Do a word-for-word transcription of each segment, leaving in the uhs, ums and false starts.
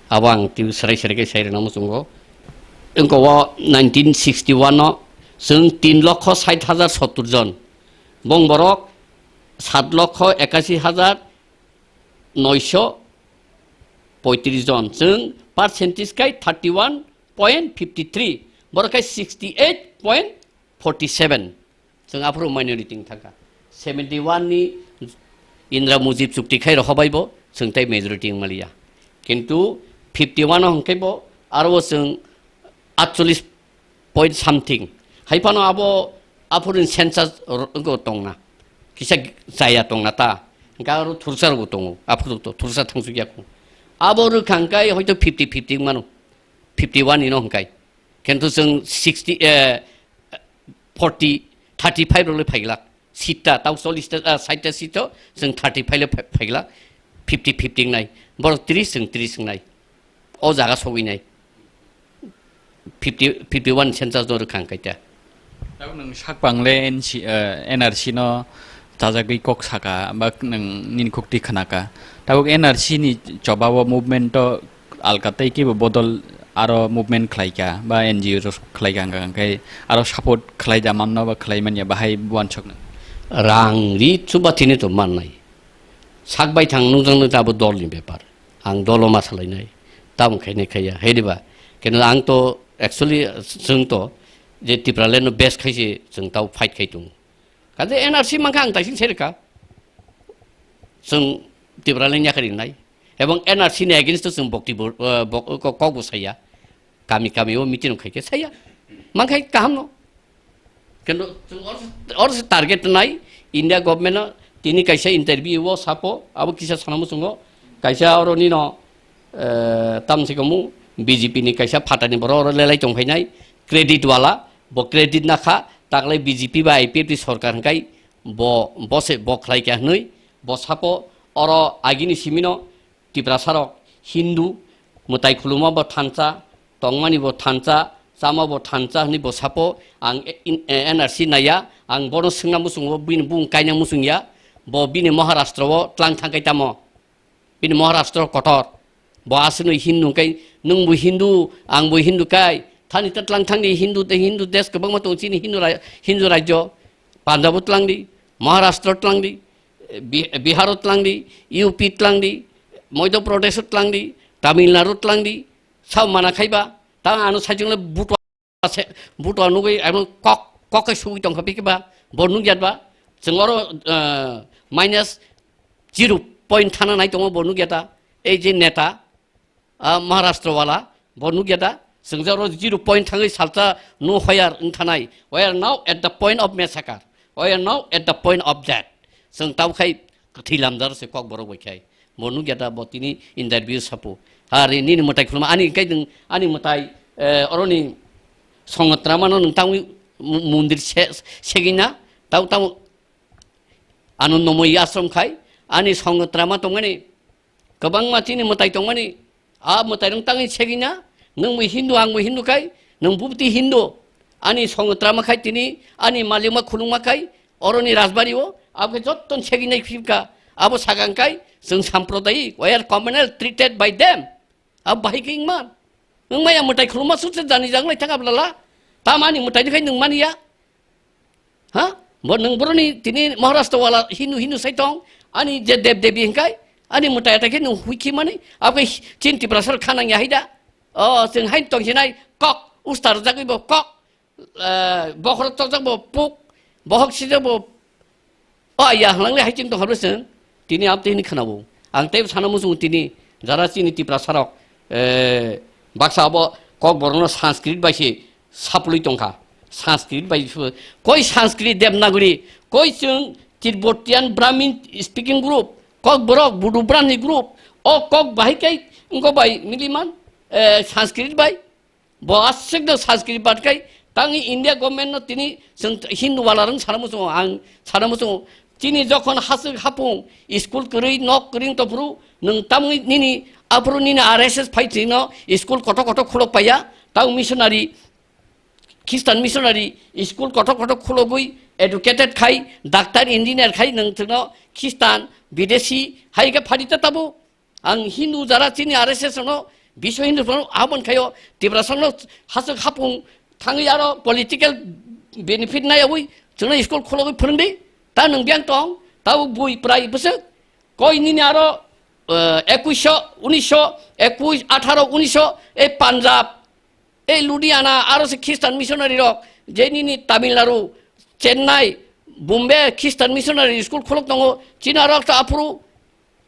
Abo ang twi serai serai khe sai rwna muchungo. Wngkha o nineteen sixty-one o chwng tin lokho sait hajar sottor jon. Bong borok sat lokho ekasi hajar noisho poitris jon. Chwng percentage khai thirty-one point fifty-three. Borok khai sixty-eight point forty-seven. Chwng aphuru minority wng thangkha. Seventy-one ni Indra Mujib chukti khai rohobaibo chwng tai majority wng maliya. Kintu fifty-one o hwnkhe bo aro chwng atchollish point something. Hai phano abo aphuru census ro-, wngkha tongna. Kisa chaya tongna ta. Hwnkhe aro thursa rokbo tongo. Aphuru to thursa thangsukya kho. Abo rwkha hwnkhe hoito fifty fifty wng mano. Fifty-one ino hwnkhe. Kintu chwng sixty, eh, forty, thirty-five rok le phaiglak. Sita, tau chollish ta, ah, sait ta seat o, chwng thirty-five le phai-, phaiglak. Fifty fifty wngnai. Borok tris, chwng tris wngnai. O jaga sogwi nai. Fifty, fifty-one census no rwkha hwnkhe ta. Tabuk nwng sak bang le N C, eh, N R C no chajagwi kok saka, ba nwng nini kok twi khwnaka. Tabuk N R C ni choba o movement o alka tei kebo bodol aro movement khlaika ba N G O rok khlaika hwnkha, hwnkhe aro support khlai da manno ba khlai manya bahai wansokno. Rang ri chuba tini to mannai. Sak bai thang nungjaknai ta abo dol ni bepar. Ang dolo ma salainai. Tamo khainai khaiya. Hai diba? Keno ang to actually chwng to je Tipraland no best khaise chwng tao fight khai tongo. Kaje N R C mankha ang taising serka. Chwng Tipraland yakarwi nai. Ebong N R C ni against o chwng bokti bo, eh, bok, kok, kok bo saya. Kami kami o meeting khai khe saya. Mankhai kaham no. Kendo chwng or, or se target nai India government no tini kaisa interview o sapo abo kisa sana muchungo kaisa oro nino, eh, tamsi komu B J P ni kaisa phatani borok oro lelai tong phainai credit wala bo credit nakha taklai B J P ba I P F T sorkar hwnkhe bo, bo se bo khlai kha hwnwi bo sapo oro agini simino Tiprasarok Hindu mwtai khuluma bo thansa, tongmani bo thansa, chama bo thansa hwnwi bo sapo ang in-, eh, N R C naiya, ang bono swngna muchungo, bini bung kaina muchungya, bo bini Maharashtra o tlang thangkai tamo? Bini Maharashtra kotor. Bo aswkno Hindu hwnkhe, nwngbo Hindu, angbo Hindu kai. Thani ta tlang thangni Hindu tei Hindu desh kwbangma tongo chini Hindu ra-, Hindu rajyo. Punjab o tlangdi, Maharashtra o tlangdi, Bi-, Bihar o tlangdi, U P tlangdi, Madhya Pradesh o tlangdi, Tamil Nadu o tlangdi. Sao mana khaiba, ta ano saichung le buto se, buto nugui abo kok, kok kai sugui tongkha bikhe ba, bo nukya ba, chwng oro, eh, minus zero point thana nai tongo bo nukya ta, ei je neta, ah, Maharashtra wala, bo nukya ta, chwng je oro zero point thangwi salsa no hire wng thanai, we are now at the point of massacre, we are now at the point of death, chwng tamo khai kwthwi lamjaro se kok borok bai khai. Bo nukya ta bo tini interview sapo. Hari nini mwtai khuluma ani kai nwng ani mwtai, eh, oroni songotrama no nwng tangwi mu-, mundir se-, segina tau tau ano nomoi ashram khai ani songotrama tongmani kwbangma chini mwtai tongmani a mwtai rong tangwi segina nwng mui Hindu ang mui Hindu kai nwng bubti Hindu ani songotrama khai tini ani malima khulungma khai oroni rajbari o abke jotton seginai phibka abo sagang kai chwng samprodayik we are communal treated by them. Abo bahai khe wngman wngmaya mwtai khuluma sukse jani jang lai thang ablala tamani mwtai ni khai nwng mania ha bo nwng boroni tini Maharashtra wala Hindu Hindu sai tong ani je dev devi hingkai ani mwtai atai khe nwng hui khi mani abo khe chin Tiprasa khanang ya haida o chwng hai tong sinai kok ustar jagwi bo kok eh, bokhorok chokjak bo puk, bokhok sijak bo, o ya hwnlang le hai chwng tongkha bwswng, tini abo tei hwnwi khwnabo. Ang tei sana muchungo tini jara chini Tiprasarok, eh, baksa abo Kokborokno Sanskrit bai se saplwi tongkha. Sanskrit bai se, koi Sanskrit Devanagari, koi chwng Tibetan Brahmin speaking group, Kokborok Bodo Brahmin group, o kok bahai kai wngkha bai miliman, eh, Sanskrit bai. Bo aswk no Sanskrit bat kai tangwi India government no tini chwng Hindu wala rwng sana muchungo ang sana muchungo chini jokhon haswk hapung school kwrwi nok kwrwi wng tongphuru nwng tamwi nini aphuru nini R S S phai twi no school kotor kotor khulok paiya tang missionary Christian missionary school kotor kotor khulogwi educated khai doctor engineer khai nwng thwngno Christian bidesi hai khe phari ta tabuk. Ang Hindu jara chini R S S no Biswa Hindu phano aboni khayo Tiprasano hasuk hapung thangwi aro political benefit nayawi chwngno school khulogwi phwrwngdi. Ta nwng biyang tong, tabuk bui prai bwswk. Koi nini aro, eh, ekuisho, unisho, ekuis, atharo, unisho, ei Punjab, ei Ludhiana, aro se Christian missionary rok, je nini Tamil Nadu, Chennai, Bombay Christian missionary school khulok tongo, chini aro ekta aphuru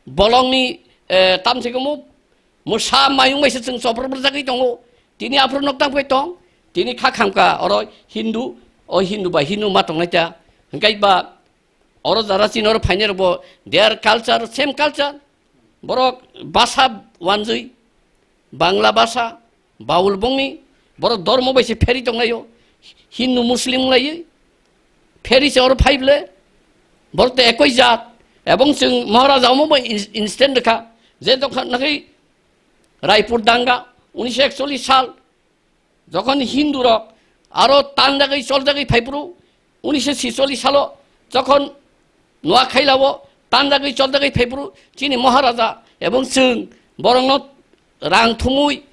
bolongni, eh, tamsikomo, mwsa mayung bai se chwng chopor bwrwjagwi tongo, tini aphuru nok tang pai tong, tini kha khamka oro Hindu, o Hindu bai Hindu ma tongnai ta, hwnkhe ba, oro jara chini oro phainai rok bo, their culture, same culture. Borok basa wanjwi, Bangla basa, Baul bongni, borok dormo bai se pheri tongnaio, Hindu Muslim laiwi, pheri se oro phaible, borok to ekoi jat, ebong chwng Maharaja omo bai ins-, instant rwkha, je dokha nakhai Raipur danga, unisho ekchollish sal, Jokhon Hindu rok aro tanjagwi choljagwi phaiphuru, unisho sicholi salo, jokhon Noakhai lao tanjagwi choljagwi phaiphuru, chini Maharaja ebong chwng borokno rang thumui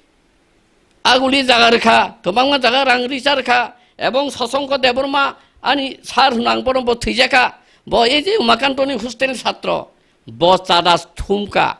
aguli jaga rwkha, kwbangma jaga rang risa rwkha, ebong Sosongko Debbarma ani sar hwnang bono bo thwijakha, bo ei je Umakantoni hostel satro, bo chada thumkha.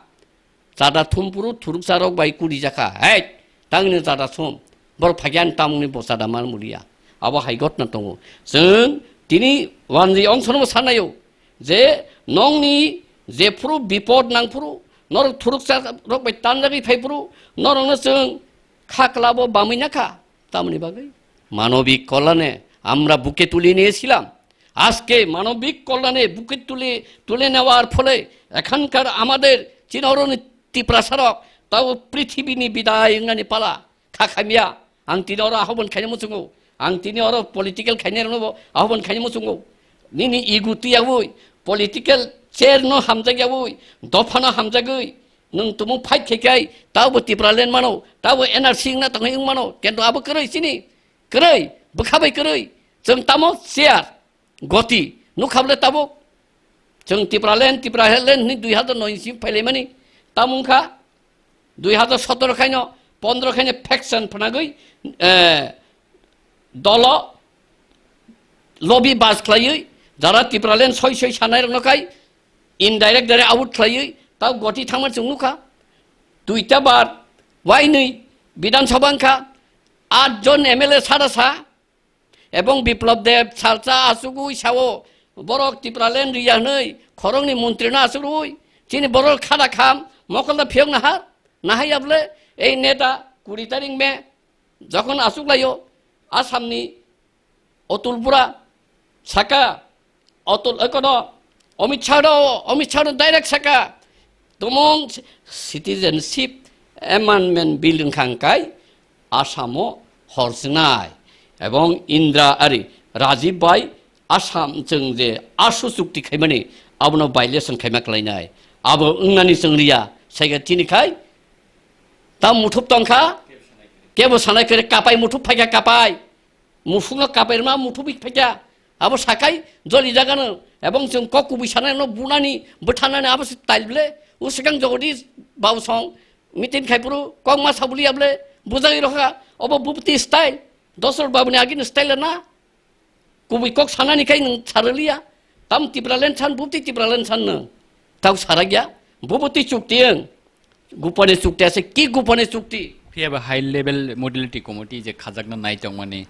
Chada thumpuru thuruksa rok bai kuri jakha. Hei, tangni chada thum. Borok phagyan tamungni bo chada mar mulia. Abo hai gotna tongo. Chwng tini wanji ongsono sanayo je nongni jephuru bipod nangphuru norok thuruksa rok bai tanjagwi phaiphuru norokno chwng khaklabo bamwi nakha. Tamoni bagwi manobik kolyane amra buke tuli niyesilam. আজকে মানবিক কল্যাণে বুকে তুলে, তুলে নেওয়ার ফলে এখানকার আমাদের চিনহরণি তিপ্রাসারক তাও পৃথিবীনি বিদায় ইংনানি পালা। Kha khamya, ang tini oro ahobon khaina muchungo. Ang tini oro political khaina rwno ahobon khaina muchungo. Nini igu tiyagwi, political chair no hamjakyagwi, dopha no hamjagwi, nwng tumung fight khai khai, tabo Tipraland mano, tabo N R C wngna tongwi wng mano, kento abo kwrwi chini, kwrwi, bwkha bai kwrwi, chwng tamo chair, goti, nukha bole tabuk. Chwng Tipraland, Tipraland hwnwi dui hazar noi ni simi phailaimani. Tamo wngkha dui hazar sotoro khaino, pondro khaino faction phnagwi, eh, dolo lobby bas khlaiwi, jara Tipraland soi soi sanai rokno kai indirect direct out khlaiwi, tabo goti thangmani chwng nukha. Duita bar, wainwi Bidhan Sabha wngkha, at jon M L A sada sa, Ebong Biplab Deb salsa asugwi sao, borok Tipraland riya hwnwi khoroknwi montrino asugwi, chini borok khada kham, mokolda phiyok nahar, nahai able, ei neta kuri tarik me, jokhon asuk laio, Assamni Atul Bura saka, Atul, ekono, Amit Shah rw, Amit Shah rw direct saka, tumung Citizenship Amendment Bill wngkha hwnkhe Assamo hor swngnai, ebong Indra, ari, Rajiv bai Assam chwng je ASHO chukti khaimani, abono violation khaima kwlainai, abo wngnani chwng riya, saikha tini khai, ta muthup tongkha, kebo sanai khe kapai muthup phaikha kapai. Muphungo kapai rwma muthubwi phaikha. Abo sakai joli jagano. Ebong chwng kok kubui sanai no bunani bwthanani abo se style ble. O swkang Jagadish Babu song meeting khai phuru kok ma sabuli able bujagwi rokha. Obo bupti style. Dosor Babuni agini style na. Kubui kok sanani khai nwng saraliya. Tam Tipraland san bupti Tipraland san no. Tau sarakya. Bupti chukti ang. Gupane chukti ase, ki gupane chukti? Phiya ba high level modality committee je khajakna nai tongmani,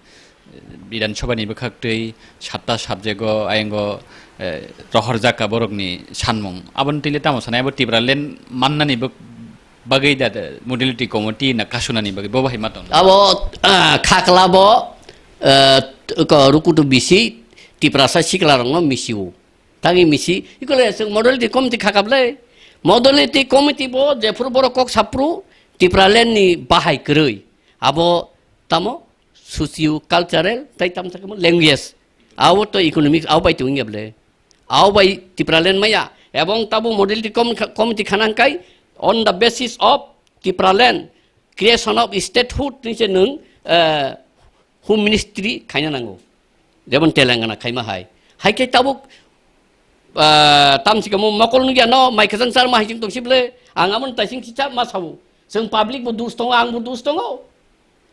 eh, Bidhan Sabha ni bwkhak twi satta subject o ayang o, eh, rohor jaka borok ni sanmung. Aboni twi le tamo sanai abo Tipraland mannani bw-, bagwi da, da modality committee na kasunani bagwi bo bahai ma tong. Abo, ah, khakla bo, eh, t-, ko rukutu bisi Tiprasa sikla rokno misiu. Tangwi misi, ikole chwng modality committee khakap le. Modality committee bo jephuru borok kok sapru Tipraland ni bahai kwrwi. Abo tamo socio cultural tai tamo sakamo language. Abo to economics abo bai tongya ble. Abo bai Tipraland maya. Ebong tabo modality com-, committee khanang kai on the basis of Tipraland creation of statehood ni se nwng, eh, Home Ministry khaina nango. Jemon Telangana khaima hai. Hai khe tabuk, ah, tamsi kamo mokol nugya no mai khajang sar ma hai ching tongsi ble. Ang amon taising chicha ma sabu. Chwng public bo dus tongo, ang bo dus tongo.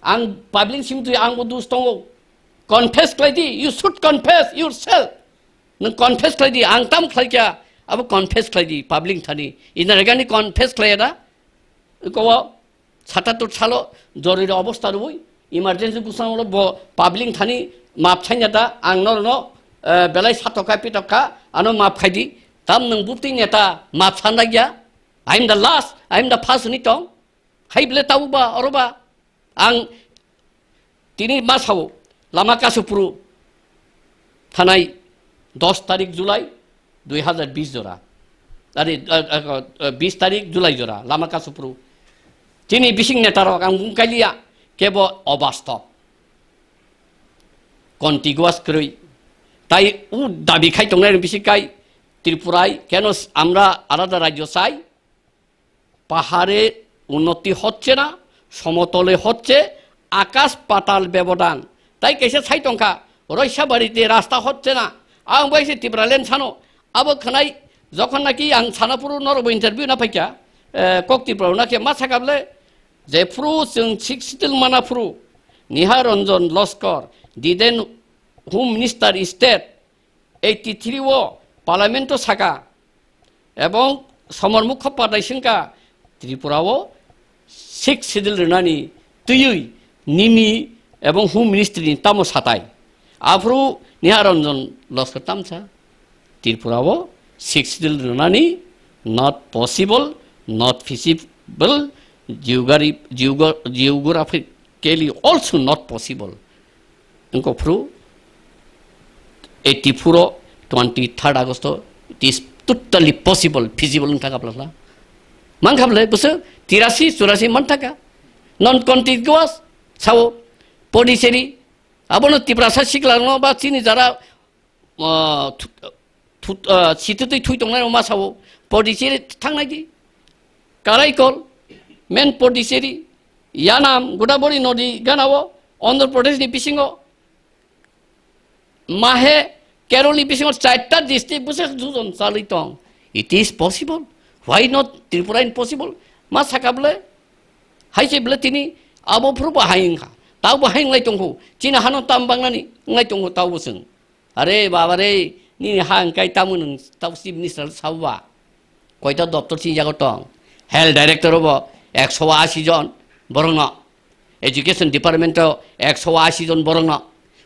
Ang public sim twi ang bo dus tongo. Confess khlai di, you should confess yourself. Nwng confess khlai di, ang tam khlai kya, abo confess khlai di, public thani. Indira Gandhi confess khlai da? Iko o, satatur salo, jorori obostha rwi, emergency kusang ulo bo public thani map sanya da, ang nor no, eh, belai satokha pitokha, ano map khai di, tam nwng butwi neta map sanlai ya, I am the last, I am the first ni tong. Hai bele tau ba, oro ba. Ang tini ma sao, lama kasupru thanai dos tarik July dui hazar bis jora. Ari, eh, eh, eh, bis tarik July jora, lama kasupru. Tini bising netarok ang bung kaliya, kebo obastob. Contiguous kroi. Tai u dabi khai tongnai bisi kai Tripurai, keno s-, amra alada rajyo sai, পাহাড়ে উন্নতি হচ্ছে না, সমতলে হচ্ছে আকাশ পাতাল ব্যবধান। Tai kaisa sai tongkha, Roisabari te rasta hotse na, ang bai se Tipraland sano, abo khnai, jokhon naki ang sana phuru norok bo interview na phaikha, eh, Kok Tripura na khe ma sakable, je phuru chwng sixth schedule mana phuru, Nihar Ranjan Laskar, the then Home Minister State, eighty three o Parliament o saka, ebong somor mukho patai sengkha Tripura o sixth schedule rwnani twiwi nini ebong Home Ministry ni tamo satai. Aphuru Nihar Ranjan Laskar tamsa Tripura o sixth schedule rwnani not possible, not feasible, geography, geogra-, geography Kelly also not possible. Wngkok phuru eighty four o twenty third August o it is totally possible, feasible wngkha kaplakla. Mankha bwle bwswk tirasi churasi manthaka. Non contiguous sao Pondicherry. Abono Tiprasa sikla no ba chini jara ah, thu-, thu-, ah, sitwtwi thui tongnai rok ma sao, Pondicherry thangnai di. Karaikal, main Pondicherry, Yanam, Godavari nodi gana o, Andhra Pradesh ni bisingo, Mahe, Kerala ni bisingo chaita district bwswk jujon chalwi tong. It is possible. Why not Tripura impossible? Ma saka bwle, hai se bwle tini abo phuru bo hai wngkha. Tao bo hai wnglai tongkho. Chini hano tam bangnani wnglai tongkho tao bo chwng. Are baba re, nini ha hwnkhe tamo nwng tamo chief minister sabo ba? Koita doptor chini jago tong? Health director o bo ekso ashi jon borokno, education department o ekso ashi jon borokno,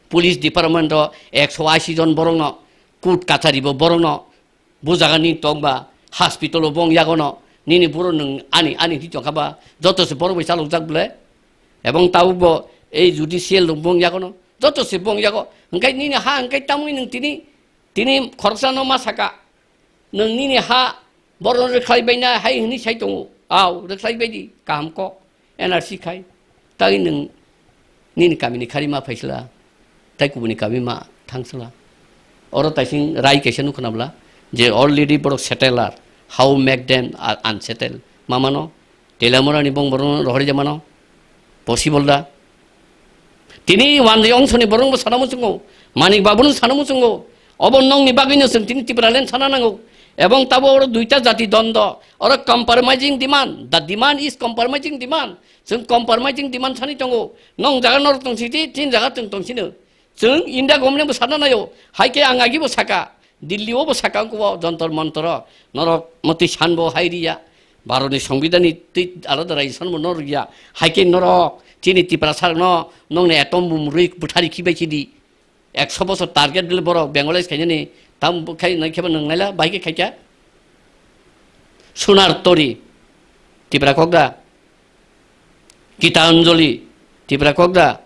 police department o ekso ashi jon borokno, court kachari bo borokno, bo jaga ni tong ba, hospital o bong yago no, nini buro nwng ani, ani hi tongkha ba, joto se borok bai chalok jak bwle. Ebong tabuk bo ei judicial rok bong yago no, joto se bong yago. Hwnkhe nini ha hwnkhe tamoni nwng tini, tini khoroksa no ma saka, nwng nini ha borok no rwkhlai bai na hai hwnwi sai tongo. Au, rwkhlai bai di, kaham kok, N R C khai. Tai nwng nini kami ni khari ma phaisla, tai kubuni kami ma thangsla. Oro taising rai kaisa nukho nabla, je already borok settle are, how make them are unsettled. Mamano, Telamura ni bong borok no rohori jamano, possible da? Tini Wanjwi ongsoni borok bo sana muchungo, Manik Babu no sana muchungo, obo nongni bagwi no chwng tini Tipraland sana nango. Ebong tabo oro duita jati dondo, oro compromising demand, the demand is compromising demand. Chwng compromising demand sani tongo. Nong jaga norok tong sidi, tin jaga chwng tong sino. Chwng India government bo sana nayo. Hai khe ang agi bo saka. Delhi o bo saka wngkha o Jantar Mantar o. Norok motwi san bo hai riya. Bharat ni Songbidan ni twi alada rajyo san bo norok ya. Hai khe norok chini Tiprasa rok no nong ni atom bomb rwi bwthari khibai sidi. Ekso bosor target bile borok Bangladesh khainani tam khai nai kheba nwng naila bahai khe khaikha. Sunar Tori, Tipra kokda. Gitanjali, Tipra kokda.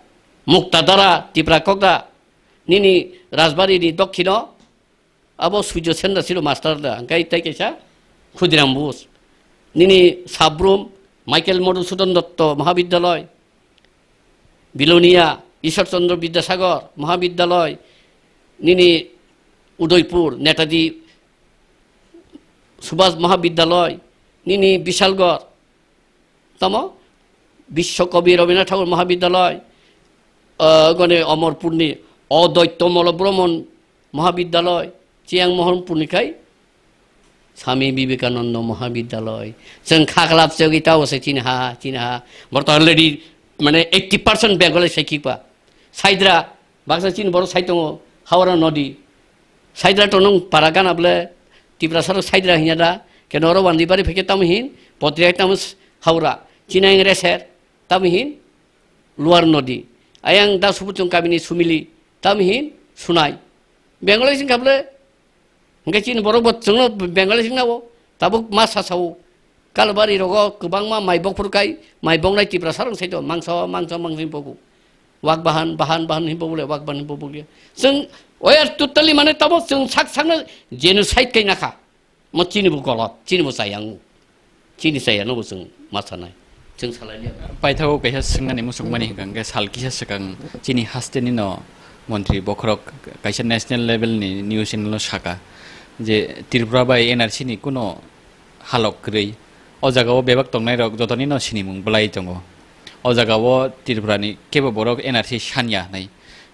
Muktadara, Tipra kokda. Nini Rajbari ni dokhino, abo Surjo Sen da siro master da, hwnkhe tei kaisa Khudiram Bose. Nini Sabrum, Michael Madhusudan Dotto Mahabidyaloi, Bilonia, Ishwar Chandra Bidyasagar Mahabidyaloi, nini Udaipur, Netaji Subhas Mahabidyaloi, nini Bishalgarh, tamo Biswa Kabi Rabindranath Tagore Mahabidyaloi, ah, gone Omorpurni Advaita Malla Brahman Mahabidyaloi, Chiyang Mohanpurni khai Swami Vivekananda Mahavidyalay. Chwng khaklap chogwi tao se chini ha, chini ha. Borok to already mane eighty percent Bengali sai khikba. Saidra, baksa chini borok sai tongo, Hawra nodi. Saidra to nung para gana ble, Tiprasa rok Saidra hinya da, keno oro wandi bari pheke tamo hin, Potriya tamo s-, Hawra. Chini ang reser, tamo hin, Luar nodi. Ayang da subuchung kamini sumili, tamo hin, sunai. Bengali sing kable, Hingke chini borok bo chwngno Bengali wngna o, tabuk ma sasao. Kalbari rogo kwbangma mai bok phuru kai, mai boknai Tiprasa rok sai to, mangso, mangso, mangso himpo bo. Wak bahan, bahan, bahan himpo bole, wak bahan himpo bole. Chwng, we are totally mane tamo chwng sak sakno genocide kai nakha. Mo chini bo golot, chini bo chayang. Chini chaya no bo chwng ma sanai. Chwng salai liya. Paithago kaisa swngnani muchungmani hwnkha hwnkhe sal kisa swkang chini haste nino montri bokhorok kaisa national level ni news channel o saka je Tripura bai N R C ni kuno halok kwrwi. O jaga o bebak tongnai rok jotoni no sinimung bwlai tongo. O jaga o Tripura ni kebo borok N R C sanya hinwi.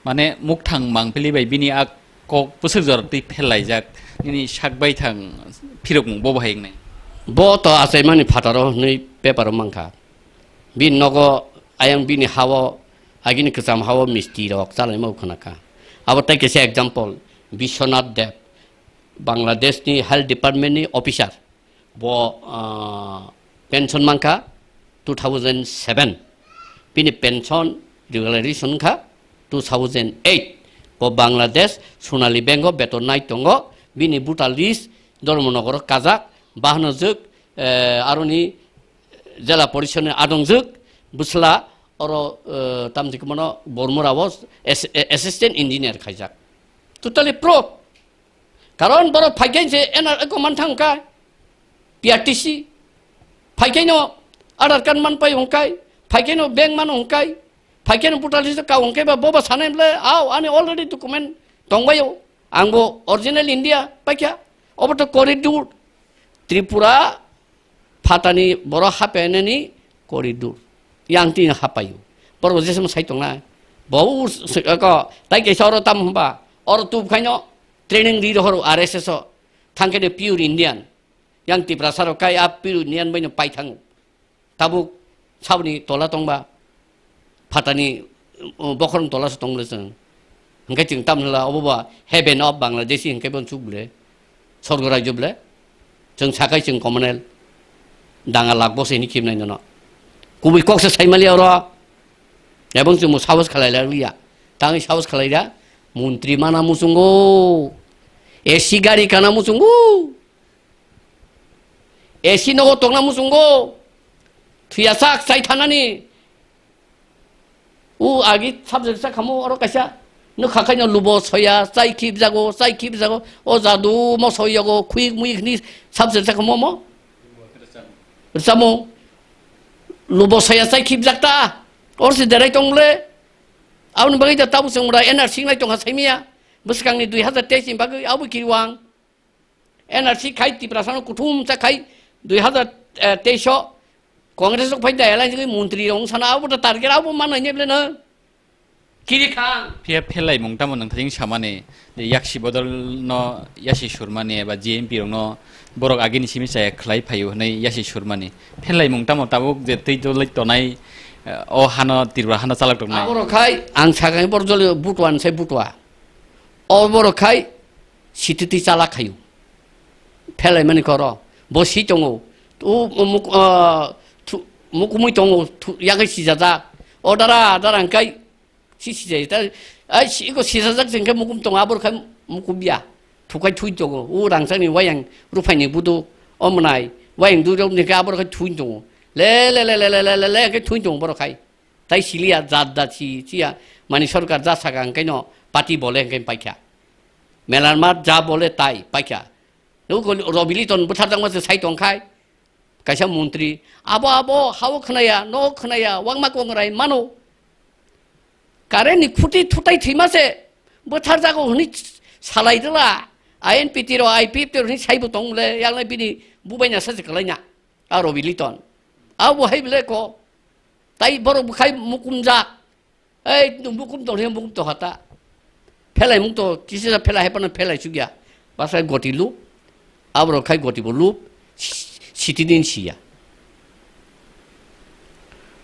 Mane mukthang mangpili bai bini a kok bwswk jora twi phelaijak, nini sak baithang phirokmung bo bahai wngnai. Bo to achaimani phataro hwnwi paper-o mankha. Bini nogo ayang bini ha-o, agini kwcham ha-o misti rok chalaima bo khwnakha. Abo tei kaisa example, Biswanath Deb, Bangladeshni Health Department-ni officer. Bo, ah, pension mankha two thousand seven. Bini pension regularization wngkha two thousand eight. Bo Bangladesh Sonali Bank o beton nai tongo. Bini voter list Dharmanagar o kajak, bahano jwk, eh, aroni jela porishod ni adong jwk, bwsla oro, eh, tamjik mano Bormura o as-, assistant engineer khaijak. Totally pro. Karon borok phaikhe se N R A ko man thang kai, P R T C. Phaikhe no Aadhaar card man pai hong kai, phaikhe no bank man hong kai, phaikhe no voter list ka hong kai ba boba sanai ble, "Ao, ani already document tong bai o, ang bo original India paikha." Obo to corridor, Tripura phatani borok hapenani corridor. Yang tini hapaio. Borok jesemo sai tongnai. Bo ur s-, s-, ko, tai kaisa oro tam hwnba. Oro tub khaino training ri rohoro R S S o. Thangkhe de pure Indian. Yang Tiprasa rok kai a pure Indian baino pai thango. Tabuk saboni tola tongba. Phatani, uh, bokhorong tola se tong le chwng. Hingke chwng tam hwnla obo ba heaven of Bangladeshi hingke bon chuk ble. Sorgo rajyo ble. Chwng sakai chwng communal. Danga lak bo se hini khibnai nono. Kubui kok se saimali oro. Ebong chwng mo sahos khalai liya. Tangwi sahos khalai da. Montri mana muchungo. A C gari kana muchungo. A C nogo tongna muchungo. Thuya sak chai thanani. U agi subject sa khamu oro kaisa. No khakai no lubo soya, chai khib jago, chai khib jago. O jadu mo soyago, khuik muik ni subject sa khamu mo. Rchamo. Lubo soya chai khib jakta. Or si derai tong le. Aboni bagwi da tabuk chwng mura N R C nai tongkha saimia. Bwskang ni dui hazar teis ni bagwi abo kirwang. N R C khai Tiprasa no kuthum cha khai dui hazar teis o Congress rok phai da alliance gwi montri rok wng sana abo ta target abo man nai ble no. Kiri kha. Phiya phelaimung tamo nang thajing samani je yaksi bodol no yasi surmani eba G M P rok no borok agini simi chaya khlai phaio hwnwi yasi surmani. Phelaimung tamo tabuk je twi dolai tonai, eh, o hano Tripura hano chalak tongnai. Abo rok khai ang sakha borok joli butwa ni sai butwa. O borok khai sititi chala khayu. Phelai mani koro. Bo si tongo. U, u, muk-, ah, thu-, mukumui tongo. Thu-, yagai sijajak. O dara, dara hingkai si sijai. Ta, ai, si, iko sijajak jengke mukum tongo. Abor khai mukum ya. Thukai thui tongo. U rangchakni wayang ruphai ni budu. O mwnai. Wayang durok ni khe abor khai thui tongo. Le, le, le, ke thui tongo borok khai. Tai siliya jat jat si, siya mani sorkar ja saka hingke no party bole hingke paikha. Melarmat ja bole tai paikha. Nugo Robi Liton bwtharjakma se sai tongkhai. Kaisa montri. Abo, abo, hao khnaya, no khnaya, wangma kongrai mano. Current ni khuti thutai thwima se bwtharjago hwnwi salai dwla. I N P T ro, I P F T ro hwnwi saibo tong le, yanglai bini bubaina sa se kwlaina. A Robi Liton. A bo hai bele ko. Tai borok bwkhai mukum jak. Ei, nwng mukum tong, mukum tong hata. Phelai mung to, kisi sa phelai hai pano phelai chukya. Basa goti lu. Aborok khai goti bo lup, si-, siti din siya.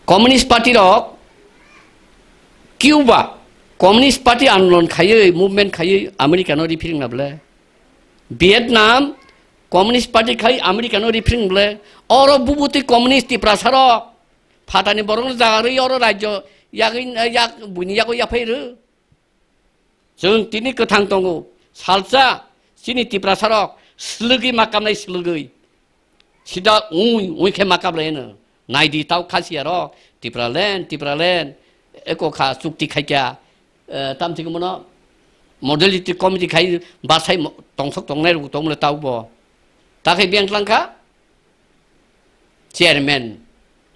Communist Party rok Cuba, Communist Party andolon khaiwi, movement khaiwi America no riphiring na ble. Vietnam, Communist Party khai America no riphiring ble. Oro bubutwi Communist Tiprasa rok. Phatani borok no jaga rwi oro rajyo yagwi, yak, buini yago yaphai rw. Chwng tini kwthang tongo, salsa chini Tiprasarok swlwgwi ma kamnai swlwgwi. Sida ui, ui khe ma kablai hwno. Naidi tau khasiya rok, Tipraland, Tipraland, eko kha chukti khaikya, eh, tamthik mono modality committee khai basai mo-, tongsok tongnai rok tongmole tau bo. Ta khe beng tlang kha, chairman,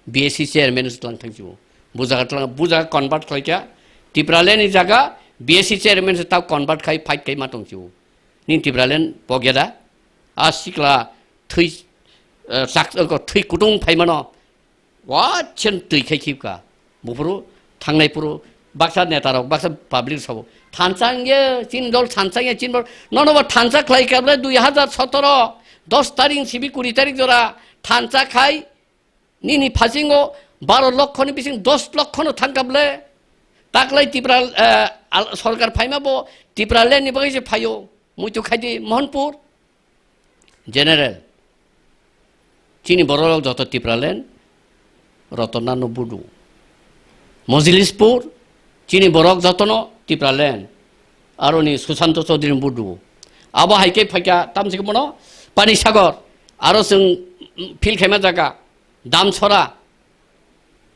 B S C chairman se tlang thang chibo. Bujaga tlang, bujaga convert khlai kha. Tipraland ni jaga B S C chairman se tau convert khai fight khai ma tong chibo. Nin Tipraland pogya da? A sikla thui, eh, sak, eh, thui kutung phai mano. Wa chen twi khai khip ka. Buphuru thangnai phuru baksa neta rok, baksa public sabo. Thansa wngye, chini dol thansa wngye, chini bor, nono bo thansa khlai kable dui hazar sotoro, dos tarik sibi kuri tarik jora thansa khai, nini phasingo baro lokho ni bising dos lokho no thang kable. Taklai Tipra, eh, al-, sorkar phaima bo Tipraland ni bagwi se phaio. Muitu khaidi Mohanpur. General, chini borok joto Tipraland, Rotonna no budu. Mojlispur, chini borok jotono Tipraland, aroni Susanto Chaudhary budu. Abo hai khe phaikha tamsik mono Pani Sagar, aro chwng phil khaima jaga, Damsora,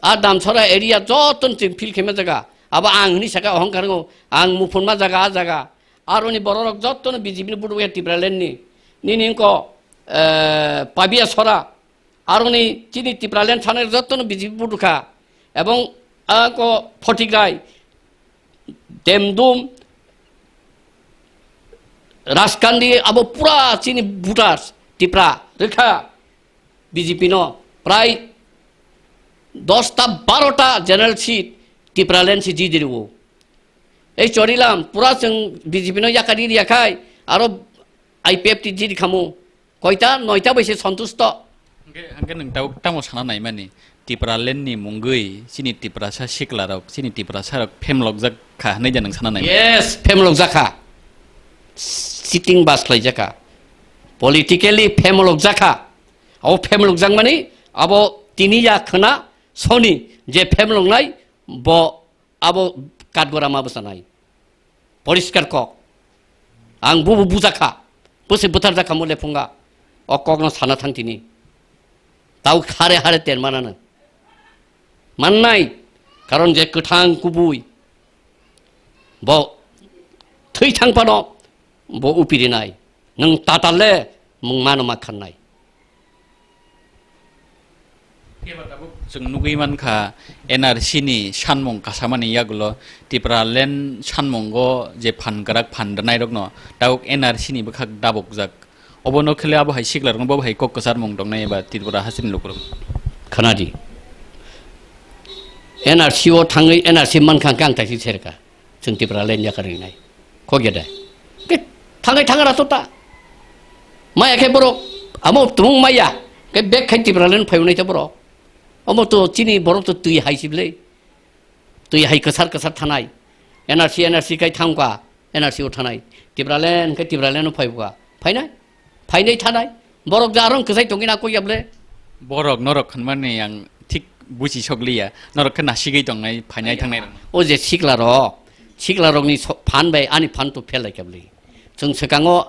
a Damsora area joto ni chwng phil khaima jaga. Abo ang hwnwi saka ohongkar ngo, ang muphunma jaga, a jaga. Aroni bororok joto no B J P ni budu ya Tipraland ni. Nini wngko, eh, Pabia Sora. Aroni chini Tipraland thani joto no B J P budu kha. Ebong ako Photigrai, Demdum, Raskandi abo pura chini voters Tipra rikha. B J P no prai dosta barota general seat Tipraland si jidi rwo. Ei chorilam pura chwng B J P no yakari riya khai aro I P F T jidi khamu. Koita noita bai se santusto. Hangke, hangke nwng tabuk tamo sana naimani Tipraland ni mungwi chini Tiprasa sikla rok, chini Tiprasa rok phemlokjak kha hwnwi da nwng sana naimani? Yes, phemlokjak kha. Sitting bus khlaijak kha. Politically phemlokjak kha. Abo phemlokjak mani abo tini ya khwna soni je phemloknai bo abo katgora ma bwchanai. Poriskar kok. Ang bubu bujakha. Bwse bwthar jakha mo lephunga. O kokno sana thang tini. Tau hare hare ter manano. Mannai. Karon je kwthang kubui. Bo thwi thang phano bo upirinai. Nwng tatal le mung mano ma khannai. Khe ba tabuk chwng nugwi mankha N R C ni sanmung kasamani yagulo Tipraland sanmungo je phan kwrak phan rwnairokno tabuk N R C ni bwkhak dabukjak. Obono khele abo hai siklarokno bo hai kok kwcharmung tongnai eba Tripura hasteni lukurok. Khanadi. N R C o thangwi N R C mankha hwnkhe ang taisi serka. Chwng Tipraland yakar rinai. Kok ya de. Ke thangai thangra to ta. Maya khe borok amo tumung maya. Ke bek khai Tipraland phayunai ta borok. Omo to chini borok to twi hai sible. Twi hai kwsar kwsar thanai. N R C, N R C kai thangkha. N R C o thanai. Tipraland kai Tipraland o phaibuka. Phainai? Phainai thanai. Borok jarong kwsai tongina kok yable. Borok norok khanmani ang thik buchi sokliya. Norok khe nasigwi tongnai, phainai thangnai rok. O je sikla rok, sikla rokni so-, phan bai ani phan to phelai kable. Chwng swkango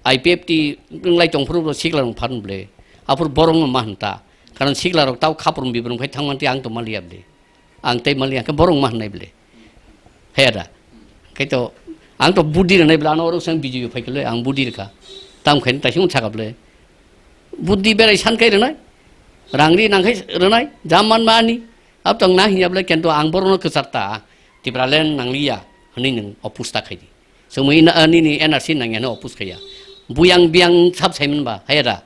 I P F T wnglai tongphuru bo sikla rok phan ble. Aphuru borok no ma hwnta. Karon sikla rok tau khaprum bibrum khai thangman ti ang to maliya ble. Ang tei maliya khe borok ma hwnai ble. Haya da. Khai to ang to budi rwnai ble ano oro sang B J P phai khle ang budi rwkha. Tam khai taisung saka ble. Budi berai san khai rwnai. Rangri nang khai rwnai. Jaman mani. Ab tong na hiya ble kento ang borok no kwchar ta. Tipraland nangliya. Hwnwi nwng opus ta khai di. Chwngwi na, nini N R C nangya hwnwi opus khaiya. Buyang biyang sab saiman ba, haya da.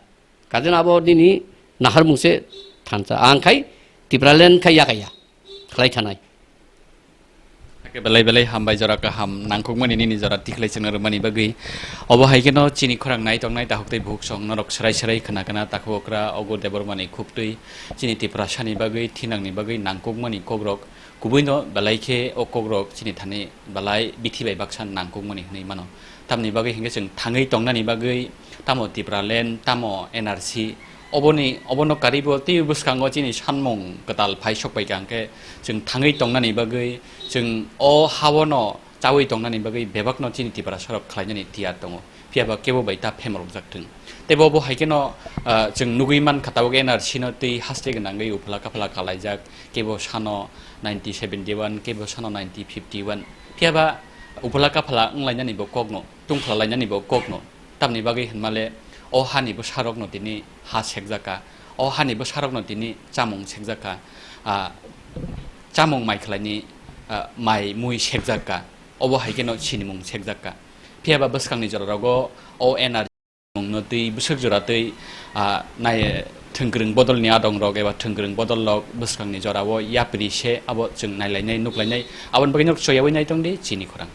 Kajena abo nini naharmung se thansa. Ang khai Tipraland khai yakaya. Khlai thanai. Hake Belai belai hambai, jora kaham nangkukmani nini jora tikhlai chwngno rwmani bagwi. Obo hai kheno chini khorang nai tongnai takhuk tei bukhuk song norok swrai swrai khna khna takhuk okra Ogur Debbarmani khuktwi chini Tiprasani bagwi thinangni bagwi nangkukmani kokrok kubuino belai khe o kokrok chini thani belai bithi bai baksa nangkukmani hwnwi mano. Tamni bagwi hinkhe chwng thangwi tongnani bagwi tamo Tipraland, tamo N R C, oboni, obono karibo tei bwskango chini sanmung kwtal phai sokpai kha, hinkhe chwng thangwi tongnani bagwi chwng o haono chawi tongnani bagwi bebakno chini Tiprasarok khlainani tiyar tongo, phiya ba kebo bai ta phemrokjak thung. Tei bo, bo hai kheno, ah, chwng nugwi mankha tabuk N R C no tei haste gwnangwi uphla kaphla kalaijak, kebo sano nineteen seventy-one, kebo sano nineteen fifty-one, phiya ba uphla kaphla wnglainani bo kokno, tungphla lainani bo kokno, tamni bagwi hinmale o hani bwsarokno tini ha sekjak kha, o hani bwsarokno tini chamung sekjak kha, ah, chamung mai khlaini, ah, mai mui sekjak kha, obo hai kheno sinimung sekjak kha. Phiya ba bwskangni jora rogo o N R C mungno twi bwswk jora twi, ah, nai thwngkwrwng bodolni adong rok eba thwngkwrwng bodol rok bwskangni jora o yapri se abo chwng nailainai nuklainai, aboni bagwi nok choyawi nai tongdi chini khorang.